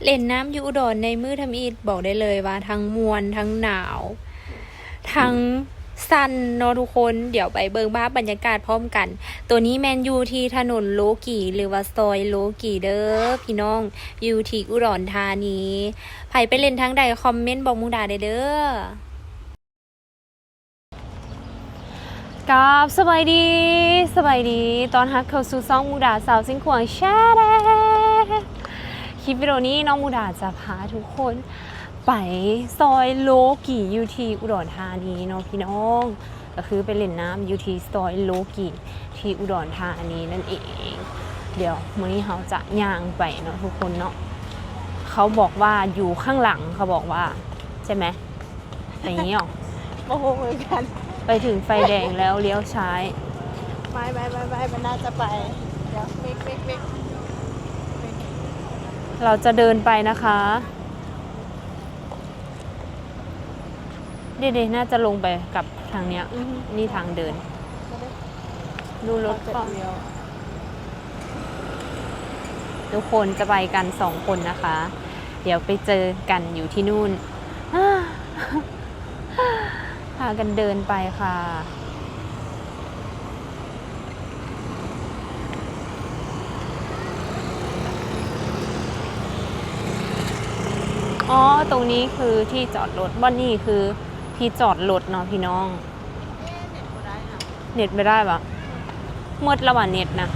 ເລ່ນນ້ຳຢູ່ອຸດອນໃນມື້ທຳອິດ ບອກໄດ້ເລີຍວ່າທັງມ່ວນ ທັງໜາວ ທັງສັ່ນເນາະທຸກຄົນ. ດຽວໄປເບິ່ງພາບບັນຍາກາດພ້ອມກັນ. ໂຕນີ້ແມ່ນຢູ່ທີ່ຖະໜົນໂລກີ ຫຼືວ່າຊອຍໂລກີເດີພີ່ນ້ອງ ຢູ່ທີ່ອຸດອນທານີ. ໃຜໄປເລ່ນທາງໃດ ຄອມເມັນບອກມຸກດາໄດ້ເດີ. ກາບສະບາຍດີ ສະບາຍດີ ຕ້ອນຮັບເຂົ້າສູ່ຊ່ອງມຸກດາສາວຊຽງຂວາງ Channel. ຄລິບວິດີໂອນີ້ນ້ອງມຸກດາຈະພາທຸກຄົນໄປຊອຍໂລກີຢູ່ທີ່ອຸດອນທານີເນາະພີ່ນ້ອງ ກໍຄືໄປຫຼິ້ນນ້ຳຢູ່ທີ່ຊອຍໂລກີທີ່ອຸດອນທານີນັ້ນເອງ. ດຽວມື້ນີ້ເຮົາຈະຍ່າງໄປເນາະທຸກຄົນເນາະ. ເຂົາບອກວ່າຢູ່ຂ້າງຫຼັງ ເຂົາບອກວ່າ ໃຊ່ໄໝ? ໄປນີ້ຫວາ? ບໍ່ຮູ້ຄືກັນ. ໄປເຖິງໄຟແດງແລ້ວລ້ຽວຊ້າຍ. ໄປ ໄປ ໄປ ໄປ ມັນໜ້າຈະໄປ. ດຽວ ເບກ ເບກ ເບກ. ເຮົາຈະເດີນໄປນະຄະ. ເດ ເດ ໜ້າຈະລົງໄປກັບທາງເນີ້ຍ. ອືຮຶ ນີ້ທາງເດີນ. ໄປເດີ ດູລົດກ່ອນ. ທຸກຄົນຈະໄປກັນສອງຄົນນະຄະ. ດຽວໄປເຈີກັນຢູ່ທີ່ນູ້ນ. ພາກັນເດີນໄປຄ່ະ. ອໍ ຕົງນີ້ຄືທີ່ຈອດລົດ. ບ່ອນນີ້ຄືທີ່ຈອດລົດເນາະພີ່ນ້ອງ. ເນັດບໍ່ໄດ້ຫວາ? ເນັດບໍ່ໄດ້ຫວາ? ໝົດລະຫວາເນັດນະ?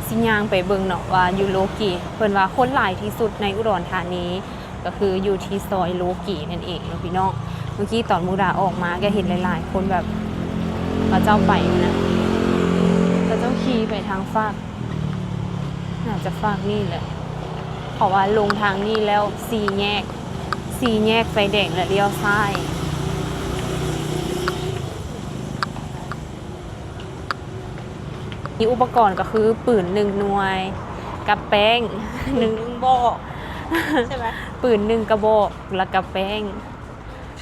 ຊິຍ່າງໄປເບິ່ງເນາະວ່າຢູ່ໂລກີ ເພິ່ນວ່າຄົນຫຼາຍທີ່ສຸດໃນອຸດອນທານີ ກໍຄືຢູ່ທີ່ຊອຍໂລກີນັ້ນເອງເນາະພີ່ນ້ອງ. ເມື່ອກີ້ຕອນມຸກດາອອກມາກໍເຫັນຫຼາຍໆຄົນແບບ ເຂົາເຈົ້າໄປນະ ເຂົາເຈົ້າຂີ່ໄປທາງຟາກ ໜ້າຈະຟາກນີ້ແຫຼະ ເພາະວ່າລົງທາງນີ້ແລ້ວສີ່ແຍກ ສີ່ແຍກໄຟແດງແລ້ວລ້ຽວຊ້າຍ. ມີອຸປະກອນກໍຄືປືນໜຶ່ງໜ່ວຍ ກັບແປ້ງ ໜຶ່ງ ໜຶ່ງບອກ ໃຊ່ໄໝ? ປືນໜຶ່ງກະບອກ ແລ້ວກໍແປ້ງ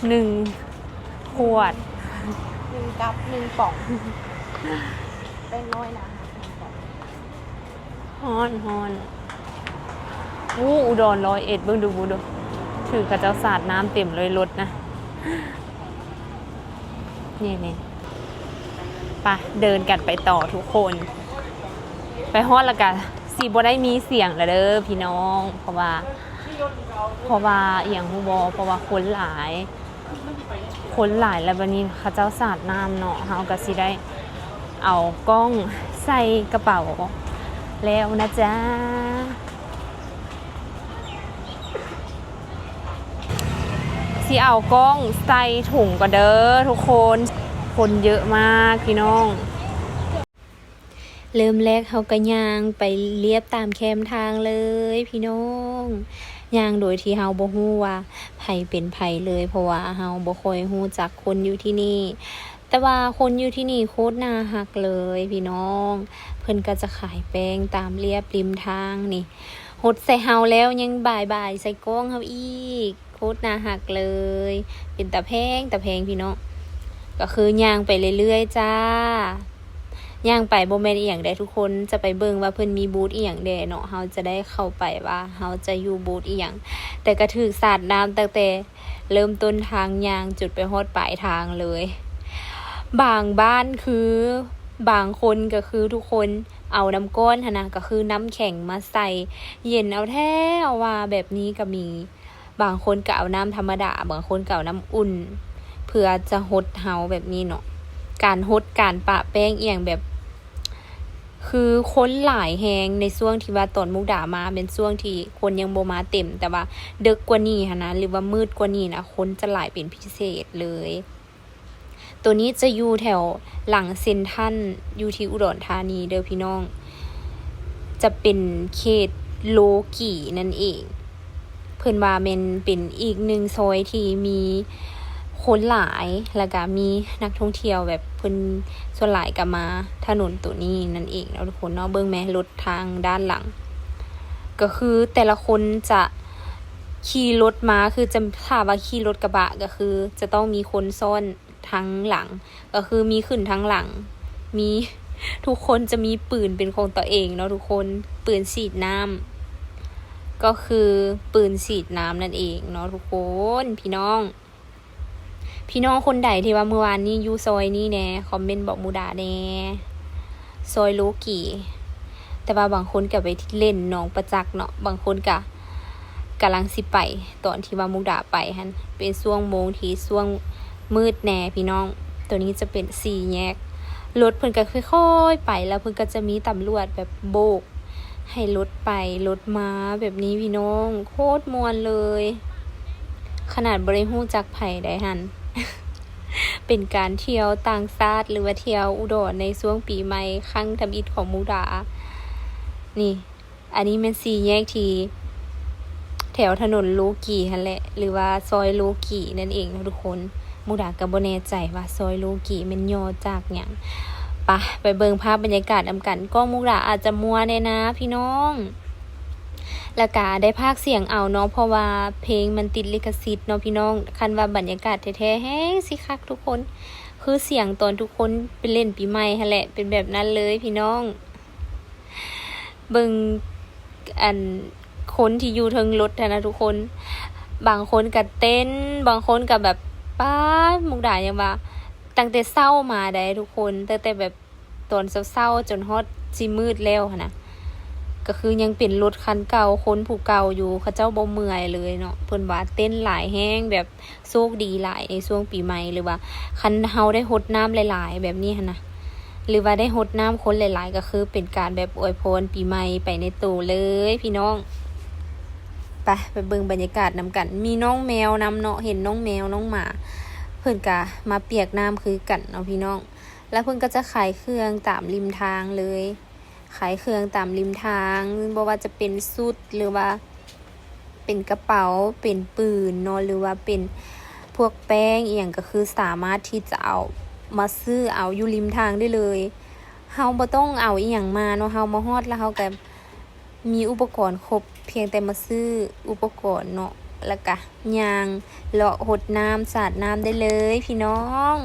ໜຶ່ງຂວດ ໜຶ່ງກັບ ໜຶ່ງປ່ອງ ແປ້ງນ້ອຍນະ. ຮ້ອນ ຮ້ອນ. ໂອ້ ອຸດອນຮ້ອຍເອັດ ເບິ່ງດູ ເບິ່ງດູ ຖືເຂົາເຈົ້າສາດນ້ຳເຕັມເລີຍລົດນະ. ນີ້ໆ ໄປ ເດີນກັນໄປຕໍ່ທຸກຄົນ. ໄປຮອດແລ້ວກະຊິບໍ່ໄດ້ມີສຽງແລ້ວເດີພີ່ນ້ອງ ເພາະວ່າ ເພາະວ່າອີ່ຫຍັງຮູ້ບໍ່? ເພາະວ່າຄົນຫຼາຍ ຄົນຫຼາຍແລ້ວ ບາດນີ້ເຂົາເຈົ້າສາດນ້ຳເນາະ ເຮົາກໍຊິໄດ້ເອົາກ້ອງໃສ່ກະເປົາແລ້ວນະຈ໊ະ. ຊິເອົາກ້ອງໃສ່ຖົງກ່ອນເດີທຸກຄົນ ຄົນເຍອະມາກພີ່ນ້ອງ. ເລີ່ມແລກເຮົາກໍຍ່າງໄປລຽບຕາມແຄມທາງເລີຍພີ່ນ້ອງ ຍ່າງໂດຍທີ່ເຮົາບໍ່ຮູ້ວ່າໃຜເປັນໃຜເລີຍ ເພາະວ່າເຮົາບໍ່ຄ່ອຍຮູ້ຈັກຄົນຢູ່ທີ່ນີ້ ແຕ່ວ່າຄົນຢູ່ທີ່ນີ້ໂຄດໜ້າຮັກເລີຍພີ່ນ້ອງ ເພິ່ນກໍຈະຂາຍແປ້ງຕາມລຽບລິມທາງນີ້ ຫົດໃສ່ເຮົາແລ້ວຍັງບາຍບາຍໃສ່ກ້ອງເຮົາອີກ. ໂຄດໜ້າຮັກເລີຍ ເປັນຕາແພງ ຕາແພງພີ່ນ້ອງ ກໍຄືຍ່າງໄປເລື້ອຍໆຈ້າ. ຍ່າງໄປບໍ່ແມ່ນອີ່ຫຍັງໃດທຸກຄົນ ຈະໄປເບິ່ງວ່າເພິ່ນມີບູດອີ່ຫຍັງແດ່ເນາະ ເຮົາຈະໄດ້ເຂົ້າໄປວ່າເຮົາຈະຢູ່ບູດອີ່ຫຍັງ ແຕ່ກໍຖືກສາດນ້ຳຕັ້ງແຕ່ເລີ່ມຕົ້ນທາງຍ່າງຈົນໄປຮອດປາຍທາງເລີຍ. ບາງບ້ານຄື ບາງຄົນກໍຄືທຸກຄົນເອົານ້ຳກ້ອນຫັ້ນນະ ກໍຄືນ້ຳແຂງມາໃສ່ ເຢັນເອົາແທ້ເອົາວ່າ ແບບນີ້ກໍມີ. ບາງຄົນກໍເອົານ້ຳທຳມະດາ ບາງຄົນກໍເອົານ້ຳອຸ່ນ ເພື່ອຈະຫົດເຮົາແບບນີ້ເນາະ. ການຫົດ ການປະແປ້ງອີ່ຫຍັງແບບ ຄືຄົນຫຼາຍແຮງ ໃນຊ່ວງທີ່ວ່າຕອນມຸກດາມາ ແມ່ນຊ່ວງທີ່ຄົນຍັງບໍ່ມາເຕັມ ແຕ່ວ່າເດິກກວ່ານີ້ຫັ້ນນະ ຫຼືວ່າມືດກວ່ານີ້ນະ ຄົນຈະຫຼາຍເປັນພິເສດເລີຍ. ໂຕນີ້ຈະຢູ່ແຖວຫຼັງເຊັນທຣັນ ຢູ່ທີ່ອຸດອນທານີເດີພີ່ນ້ອງ ຈະເປັນເຂດໂລກີນັ້ນເອງ. ເພິ່ນວ່າແມ່ນເປັນອີກໜຶ່ງຊອຍທີ່ມີຄົນຫຼາຍ ແລ້ວກະມີນັກທ່ອງທ່ຽວແບບເພິ່ນ ສ່ວນຫຼາຍກະມາຖະໜົນໂຕນີ້ນັ້ນເອງເນາະທຸກຄົນເນາະ. ເບິ່ງແມ ລົດທາງດ້ານຫຼັງ ກໍຄືແຕ່ລະຄົນຈະຂີ່ລົດມາ ຄືຈະ ຖ້າວ່າຂີ່ລົດກະບະ ກໍຄືຈະຕ້ອງມີຄົນຊ້ອນ ທາງຫຼັງ ກໍຄືມີຂຶ້ນທາງຫຼັງ ມີ ທຸກຄົນຈະມີປືນເປັນຂອງຕົວເອງເນາະທຸກຄົນ, ປືນສີດນ້ຳ ກໍຄືປືນສີດນ້ຳນັ້ນເອງເນາະທຸກຄົນ. ພີ່ນ້ອງ ພີ່ນ້ອງຄົນໃດທີ່ວ່າມື້ວານນີ້ຢູ່ຊອຍນີ້ແດ່ ຄອມເມັນບອກມູດາແດ່ ຊອຍໂລກີ. ແຕ່ວ່າບາງຄົນກໍໄປຫຼິ້ນໜອງປະຈັກເນາະ, ບາງຄົນກໍກຳລັງຊິໄປ. ຕອນທີ່ວ່າມູດາໄປຫັ້ນ ເປັນຊ່ວງໂມງທີ່ຊ່ວງມືດແດ່ພີ່ນ້ອງ. ໂຕນີ້ຈະເປັນສີ່ແຍກ, ລົດເພິ່ນກໍຄ່ອຍໆໄປ ແລ້ວເພິ່ນກໍຈະມີຕຳຫຼວດແບບໂບກ ໃຫ້ລົດໄປລົດມາແບບນີ້ພີ່ນ້ອງ, ໂຄດມ່ວນເລີຍ. ຂະໜາດບໍ່ໄດ້ຮູ້ຈັກໃຜໃດຫັ້ນ. ເປັນການທ່ຽວຕ່າງຊາດ ຫຼືວ່າທ່ຽວອຸດອນໃນຊ່ວງປີໃໝ່ຄັ້ງທຳອິດຂອງມູດາ. ນີ້ ອັນນີ້ແມ່ນສີ່ແຍກທີ່ແຖວຖະໜົນໂລກີຫັ້ນແຫຼະ ຫຼືວ່າຊອຍໂລກີນັ້ນເອງເນາະທຸກຄົນ. ມູດາກໍບໍ່ແນ່ໃຈວ່າຊອຍໂລກີແມ່ນຫຍໍ້ຈາກຫຍັງ. ປະ ໄປເບິ່ງພາບບັນຍາກາດນຳກັນ. ກ້ອງມູດາອາດຈະມົວແດ່ນາພີ່ນ້ອງ, ແລ້ວກະໄດ້ພາກສຽງເອົາເນາະ ເພາະວ່າເພງມັນຕິດລິຂະສິດເນາະພີ່ນ້ອງ. ຄັນວ່າບັນຍາກາດແທ້ໆແຮງຊິຄັກທຸກຄົນ, ຄືສຽງຕອນທຸກຄົນໄປຫຼິ້ນປີໃໝ່ຫັ້ນແຫຼະ ເປັນແບບນັ້ນເລີຍພີ່ນ້ອງ. ເບິ່ງ ອັນ ຄົນທີ່ຢູ່ເທິງລົດຫັ້ນນະທຸກຄົນ, ບາງຄົນກະເຕັ້ນ ບາງຄົນກະແບບ ປາດ ມຸກດາຍັງວ່າ ຕັ້ງແຕ່ເຊົ້າມາໃດ໋ທຸກຄົນ, ຕັ້ງແຕ່ແບບຕອນເຊົ້າໆ ຈົນຮອດຊິມືດແລ້ວຫັ້ນນະ ກະຄືຍັງເປັນລົດຄັນເກົ່າ ຄົນຜູ້ເກົ່າຢູ່. ເຂົາເຈົ້າບໍ່ເມື່ອຍເລີຍເນາະ, ເພິ່ນວ່າເຕັ້ນຫຼາຍແຮງ ແບບ ໂຊກດີຫຼາຍໃນຊ່ວງປີໃໝ່ ຫຼືວ່າຄັນເຮົາໄດ້ຫົດນ້ຳຫຼາຍໆແບບນີ້ຫັ້ນນະ ຫຼືວ່າໄດ້ຫົດນ້ຳຄົນຫຼາຍໆ ກໍຄືເປັນການແບບອວຍພອນປີໃໝ່ໄປໃນໂຕເລີຍພີ່ນ້ອງ. ໄປ ໄປເບິ່ງບັນຍາກາດນຳກັນ. ມີນ້ອງແມວນຳເນາະ, ເຫັນນ້ອງແມວນ້ອງໝາ ເພິ່ນກະມາປຽກນ້ຳຄືກັນເນາະພີ່ນ້ອງ. ແລ້ວເພິ່ນກໍຈະຂາຍເຄື່ອງຕາມລິມທາງເລີຍ. ຂາຍເຄື່ອງຕາມລິມທາງ, ບໍ່ວ່າຈະເປັນຊຸດ ຫຼືວ່າເປັນກະເປົາ ເປັນປືນເນາະ ຫຼືວ່າເປັນພວກແປ້ງອີ່ຫຍັງ ກໍຄືສາມາດທີ່ຈະເອົາມາຊື້ເອົາຢູ່ລິມທາງໄດ້ເລີຍ. ເຮົາບໍ່ຕ້ອງເອົາອີ່ຫຍັງມາເນາະ, ເຮົາມາຮອດແລ້ວເຮົາກໍມີອຸປະກອນຄົບ, ພຽງແຕ່ມາຊື້ອຸປະກອນເນາະ ແລ້ວກະ ຍ່າງເລາະຫົດນ້ຳສາດນ້ຳໄດ້ເລີຍພີ່ນ້ອງ.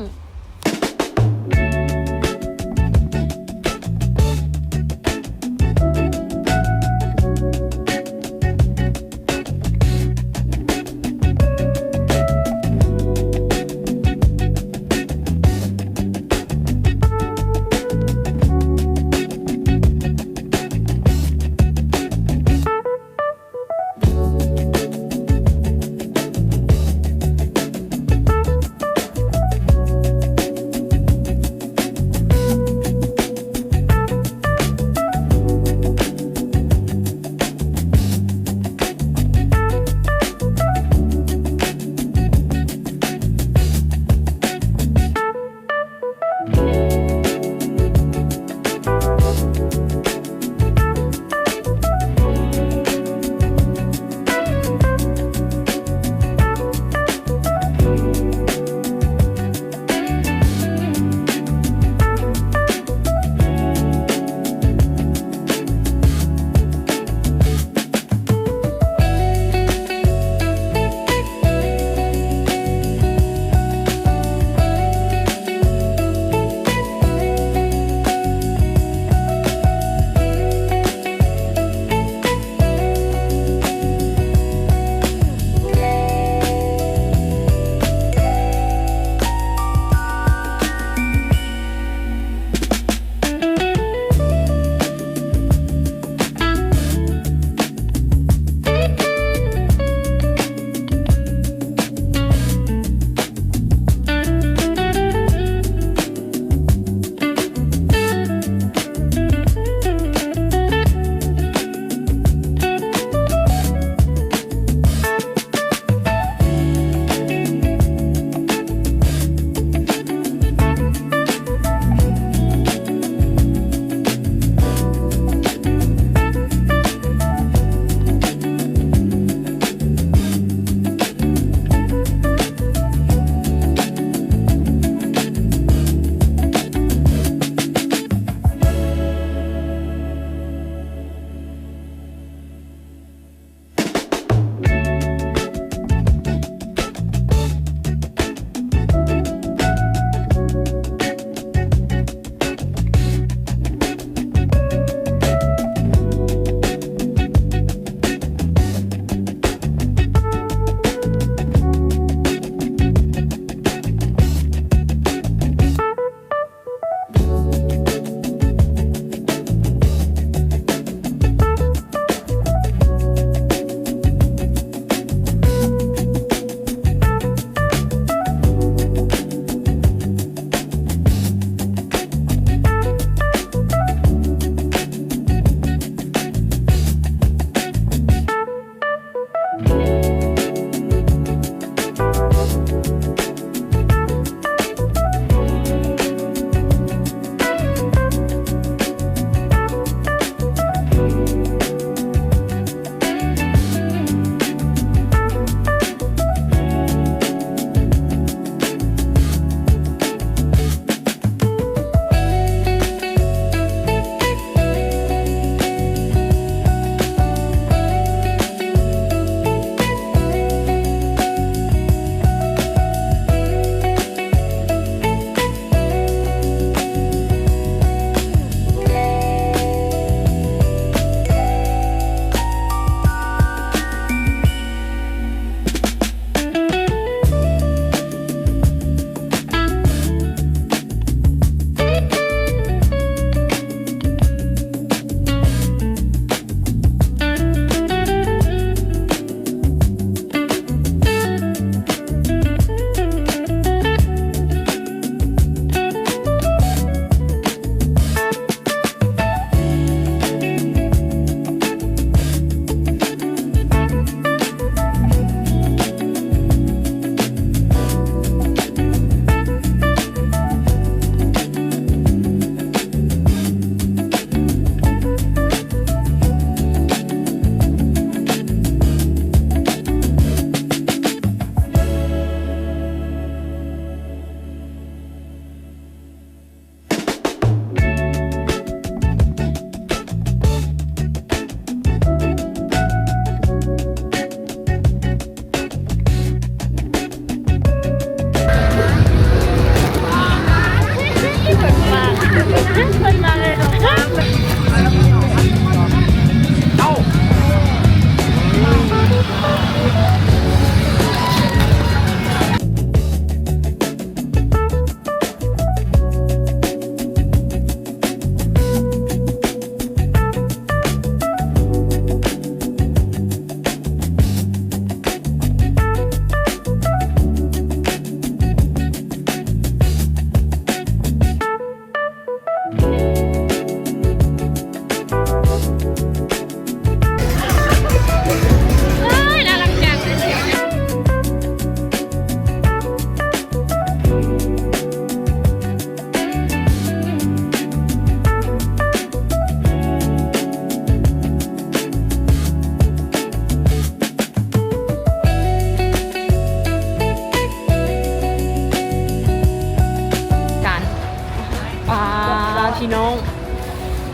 ພີ່ນ້ອງ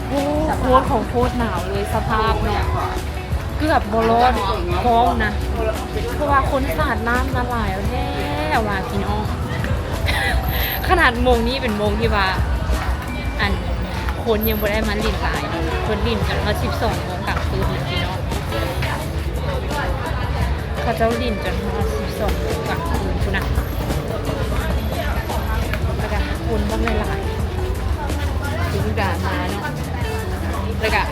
ໂອ້ ໂຄດຂອງໂຄດໜາວເລີຍ ສະພາບເນາະ ເກືອບບໍ່ລອດກ້ອງນະ ເພາະວ່າຄົນສາດນ້ຳມາຫຼາຍແທ້ວ່າພີ່ນ້ອງ. ຂະໜາດໂມງນີ້ເປັນໂມງທີ່ວ່າ ອັນ ຄົນຍັງບໍ່ໄດ້ມາຫຼິ້ນຫຼາຍເນາະ ເພິ່ນຫຼິ້ນຈົນຮອດສິບສອງໂມງກາງຄືນເລີຍພີ່ນ້ອງ. ເຂົາເຈົ້າຫຼິ້ນຈົນຮອດສິບສອງໂມງກາງຄືນພຸ້ນນະ ແລ້ວກະຄົນບັກຫຼາຍໆ ຄືການມາເນາະ ແລ້ວກະ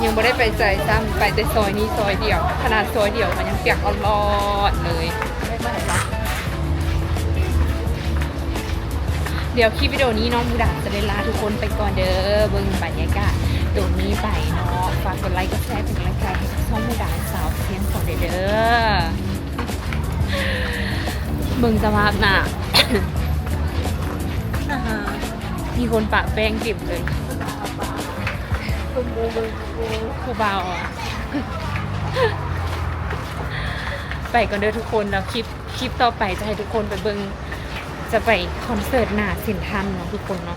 ຍັງບໍ່ໄດ້ໄປໃສຊ້ຳ ໄປແຕ່ຊອຍນີ້ຊອຍດຽວ ຂະໜາດຊອຍດຽວກໍຍັງປຽກອອດໆເລີຍ. ດຽວຄລິບວິດີໂອນີ້ເນາະ ໝູດາຈະໄດ້ລາທຸກຄົນໄປກ່ອນເດີ ເບິ່ງບັນຍາກາດໂຕນີ້ໄປເນາະ ຝາກກົດໄລກ໌ ກົດແຊ ເປັນກຳລັງໃຈໃຫ້ກັບຊ່ອງໝູດາສາວພຽງສອງເດີ. ເບິ່ງສະພາບໜ້າ ມີຄົນປະແປ້ງເຕັມເລີຍ ຜູ້ບ່າວອະ ໄປກ່ອນເດີທຸກຄົນ ແລ້ວຄລິບ ຄລິບຕໍ່ໄປຈະໃຫ້ທຸກຄົນໄປເບິ່ງ ຈະໄປຄອນເສີດໜ້າເຊັນທຣານເນາະທຸກຄົນເນາະ.